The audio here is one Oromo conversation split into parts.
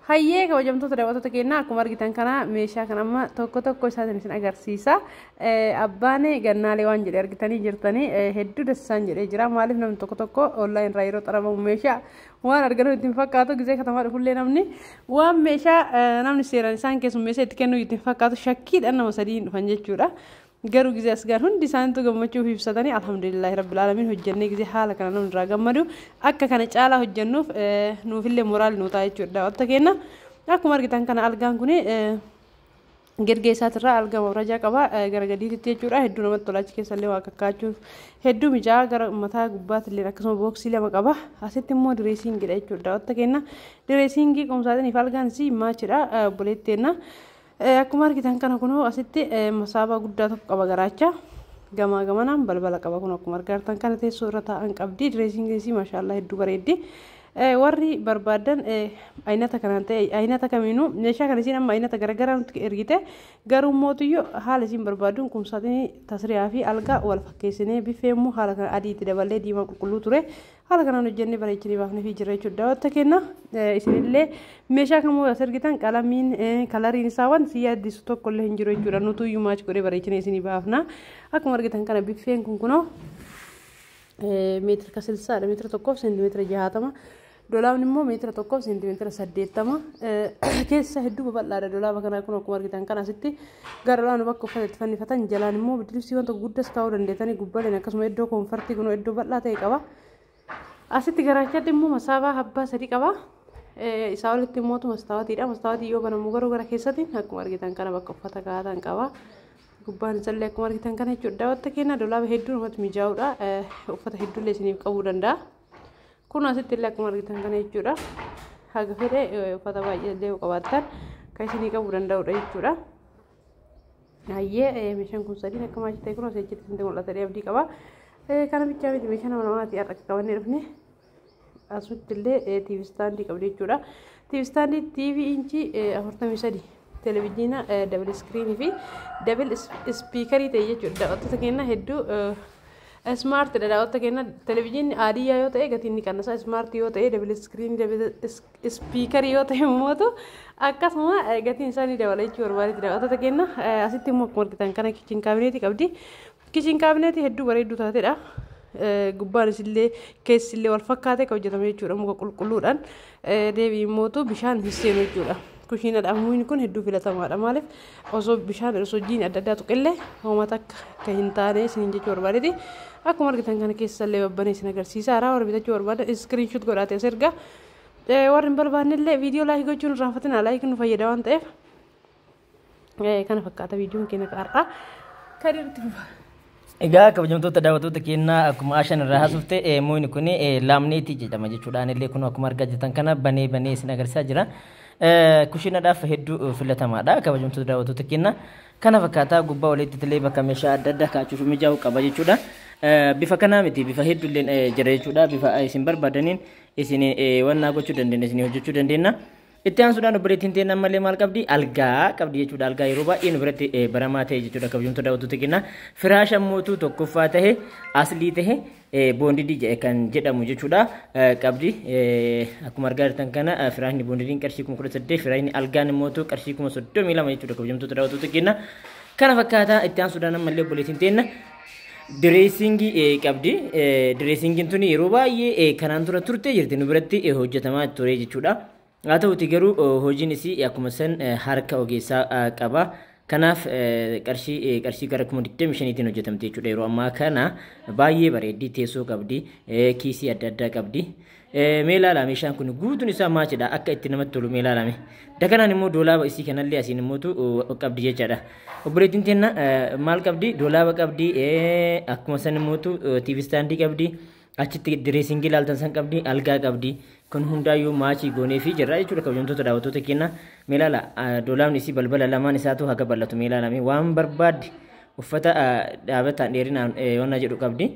Hayyee, kabajamtoota daawwattoota keenyaa, akkuma argitan kana meeshaa kana amma tokko tokko isaatiin isin agarsiisa. Abbaan gannaalee waan jedhe argitanii jirtanii, hedduu dassaan jedhee jira. Maaliif, namni tokko tokko online irraa yeroo xarabamu meeshaa waan arganu ittiin fakkaatu, gizee katamaa dhufullee namni waan meeshaa namni seeraan isaan keessummeessa itti kennuu ittiin fakkaatu, shakkiidhaan nama sadii hin dhufan jechuudha. Garuu gizee as gaan hundi isaaniitu gammachuu fi ibsatanii, alhamdulillahi rabbil aalamiin, hojjennee gizee haala kana namni irraa gammadu, akka kana caalaa hojjennuuf nuufillee moraal nuu ta'a jechuudha. Daawwatta keenya, akkuma argitan kana algaan kuni gergee isaatirraa algaa mawrajaa qaba gara gadiitti jechuudha. Hedduu namatti tola, achi keessallee waa kakkaachuuf hedduu mijaa'aa, gara mataa gubbaatillee akkasuma box lama qaba. Asitti immoo dressingiidha jechuudha. Daawwatta keenya, dressing qomsaatiin fi algaan isii matchidha obboleetteenna. Akkuma argitan kana kunoo asitti masaabaa guddaa tokko qaba, garaacha gamaa gamanaan balbala qaba. Kun akkuma argitan kana teessoo irra taa'an qabdi. Dressing isii maashaallah hedduu bareeddi. Warri barbaadan aynata kanaan ta'e aynata kamiinuu meeshaa kana isiin amma aynata garagaraa nutti ergite, garuu mootiyyuu haala isiin barbaaduun kumsaaxinii tasriyaa fi algaa wal fakkeessinee, biffee immoo haala kana adiitti daballee, diimaa qulqulluu ture haala kanaan hojjennee bareechinee baafnee fi jira jechuudha. Daawwatta keenya, isinillee meeshaa kamuu as ergitan qalamiin coloriin isaa waan si yaaddisu tokko illee hin jiru jechuudha. Nutuyyuu match godhee bareechinee isinii baafna. Akkuma argitan kana biffeen kun kunoo meetira 60dha, meetira 1 fi seentimeetira 60. Dolaabni immoo meetira 1 fi seentimeetira 80. Keessa hedduu babal'aadha dolaaba kanaa. Kun akkuma argitan kana asitti gara olaanu bakka uffata itti fannifatan, jalaan immoo bidirsiiwwan tokko guddas kaa'uu dandeettanii, gubbaleen akkasuma iddoo comfort kun iddoo bal'aa ta'e qaba. Asitti garaachatti immoo masaabaa abbaa sadii qaba. Isaa olitti immoo mastaawatiidha. Mastaawatii yoo banamu garuu gara keessatti akkuma argitan kana bakka uffata kaa'atan qaba. Gubbaan isallee akkuma argitan kana jechuudha. Daawwatta keenya, dolaaba hedduu namatti mijaa'uudha. Uffata hedduullee isiniif qabuu danda'a. Kun asitti illee akkuma argitan kana jechuudha. Haga fedhe uffata baay'ee illee qabaattan kan isinii qabuu danda'udha jechuudha. Hayyee, meeshaan kun sadiin akka match ta'e kun asii achitti isinitti mul'ata abdii qaba. Kana bichaa miti, meeshaa nama namaati har'a qabannee dhufne. Asitti illee TV stand qabdi jechuudha. TV stand TV inchii 43, televijiina double screen fi double speaker ta'e jechuudha. Daawwattoota keenya, hedduu smartidha. Daawwattoota keenya, televijiinni adiyyaa yoo ta'e gatiin ni qannasa. Smart yoo ta'e, double screen double speaker yoo ta'e immoo akkasuma gatiin isaa ni dabala jechuu barbaadetti. Daawwattoota keenya, asitti immoo akkuma argitan kana kitchen cabinet qabdi. Kitchen cabinet hedduu bareedduu taatedha. Gubbaanis illee keessi illee wal fakkaatee kan hojjetame jechuudha, muka qulqulluudhaan. Deebii immootu bishaan hin seenu jechuudha. Kushiinadhaaf mukni kun hedduu filatamaadha. Maaliif, osoo bishaan osoo jiin adda addaa tuqillee uummata akka kan hin taane isiniin jechuu barbaadeeti. Akkuma argitan kana keessa illee babbanee isin agarsiisa. Haaraa warra bitachuu barbaadan screenshot godhaatee as erga. Warri hin barbaanne illee viidiyoo like gochuun irraanfatina, like nu fayyada waan ta'eef. Kana fakkaata viidiyoon keenya har'aa. Kan irratti fufa. Egaa kabajamtoota daawwattoota keenyaa, akkuma Ashaan irraa haasofte, mukni kun laminate jedhama jechuudha. Anillee kun akkuma argaa jirtan kana banee banee isin agarsiisaa jira. Kushiinaadhaaf hedduu filatamaadha, kabajamtoota daawwattoota keenyaa. Kana fakkaataa gubbaa olitti illee bakka meeshaa adda addaa kaa'achuuf mijaa'u qaba jechuudha. Bifa kanaa miti, bifa hedduullee jira jechuudha. Bifa isin barbaadaniin isin wannaa gochuu dandeenya, isin hojjechuu dandeenya. Itti aansuudhaan obboleettiin teenya ammallee maal qabdi? Algaa qabdi jechuudha. Algaa yeroo baay'ee nu biratti baramaa ta'e jechuudha, kabajamtoota daawwattoota keenyaa. Firaasha mootuu tokkoffaa ta'e, aslii ta'e, bonded kan jedhamu jechuudha qabdi. Akkuma argaa jirtan kana firaashni bondediin qarshii 18,000, firaashni algaan mootuu qarshii 32,000 jechuudha, kabajamtoota daawwattoota keenyaa. Kana fakkaataa itti aansuudhaan ammallee obboleettiin teenya dressing qabdi. Dressingiin tuni yeroo baay'ee kanaan dura turtee jirti, nu biratti hojjetamaa ture jechuudha. Haa ta'uti garuu hojiin isii akkuma san harka ogeessaa qaba. Kanaaf qarshii gara 25,000tiin hojjetamte jechuudha. Yeroo ammaa kana baay'ee bareeddi, teessoo qabdi, kiisii adda addaa qabdi. Mee ilaalaa, meeshaan kun guutuun isaa matchidha, akka itti namatti tolu mee ilaalame. Dakanaan immoo doolaaba isii kanallee asiin immootu qabdi jechaadha. Obboleettiin teenna maal qabdi? Doolaaba qabdi, akkuma san immootu TV stand qabdi. Achitti dressing ilaaltan san qabdi, algaa qabdi. Kun hundaayyuu match goonee fi jirra jechuudha, kabajamtoota daawwattoota keenya. Mee ilaala, doolaabni isii balbala lamaan isaatu haga bal'atu mee ilaalame, waan barbaadde uffata dhaabataan dheerinaan wanna jedhu qabdi.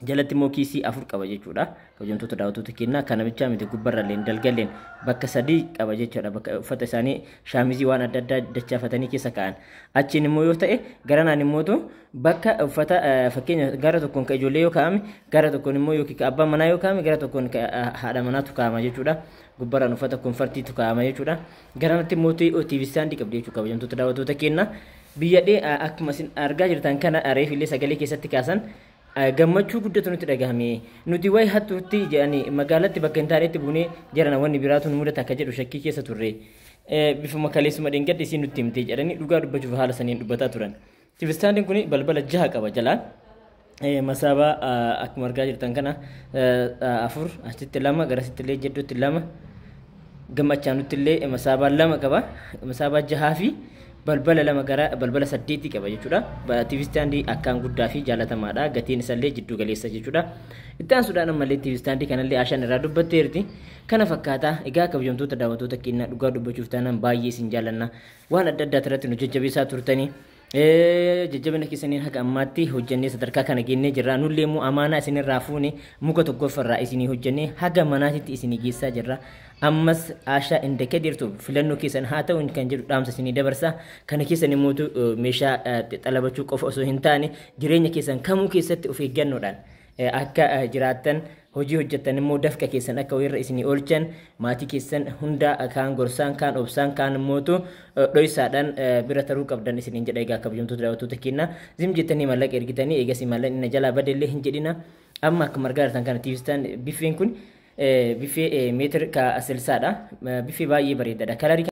Jalatti immoo kiisii 4 qaba jechuudha. Kabajamtoota daawwattoota keenyaa, kana bichaa miti, gubbarralleen dalgalleen bakka 3 qaba jechuudha. Bakka uffata isaanii, shaamizii, waan adda addaa dachaafatanii keessa kaa'an. Achiin immoo yoo ta'e, garanaan immootu bakka uffata, fakkeenya gara tokkoon ka ijoollee yoo kaa'ame, gara tokkoon immoo yookiin ka abbaa manaa yoo kaa'ame, gara tokkoon ka haadha manaatu kaa'ama jechuudha. Gubbarraan uffata comfortiitu kaa'ama jechuudha. Garanatti immoo TV standii qabdi jechuudha, kabajamtoota daawwattoota keenyaa. Biyyadhee akkuma isin argaa jirtan kana, reefillee sagalee keessatti kaasan, gammachuu guddatu nutti dhagahame. Nuti wayi hattuutti jedhanii magaalatti bakka hin taanetti buunee jarana wanni biraatu nu mudata akka jedhu shakkii keessa turre. Bifuma kaleessuma dheengadde isiin nutti himte jedhanii dhugaa dubbachuuf haala saniin dubbataa turan. TV standiin kun balbala 6 qaba jalaan. Masaabaa akkuma argaa jirtan kana 4, achitti 2, garasitti illee jedduutti 2, gammachaanutti illee masaabaa 2 qaba. Masaabaa 6 fi balbala 2, gara balbala 8 qaba jechuudha. TV standii akkaan guddaa fi jaalatamaadha. Gatiin isallee jiddu galeessa jechuudha. Itti aansuudhaan ammallee TV standii kanallee Ashaan irraa dubbatteerti. Kana fakkaata egaa, kabajamtoota daawwattoota keenyaa, dhugaa dubbachuuf taanaan baay'ee isin jaalanna. Waan adda addaa irratti nu jajjabeessaa turtanii. Jajjabina keessaniin haga ammaatti hojjennee sadarkaa kana geennee jirra. Nullee immoo amaanaa isinirraa fuune muka tokkoffarraa isinii hojjennee haga manaatitti isinii geessaa jirra. Ammas Ashaa Indakedirtu filannoo keessan haa ta'u kan jedhu dhaamsa isinii dabarsa. Kana keessan immoo meeshaa xalabachuu qofa osoo hin taane, jireenya keessan kamuu keessatti of eeggannoodhaan akka jiraattan, hojii hojjettan immoo dafqa keessan akka wayirra isinii oolchan, maatii keessan hunda kaan gorsaan, kaan obsaan, kaan immootu dhoysaadhaan bira taruu qabdan isiniin jedha. Egaa kabajamtoota daawwattoota keenyaa, zim jettanii maallaqa ergitanii eegas maallaqni na jalaa badellee hin jedhina. Amma akkuma argaa jirtan kana TV stand biffeen kun biffee meetir ka 60dha. Biffee baay'ee bareedaadha. Colorii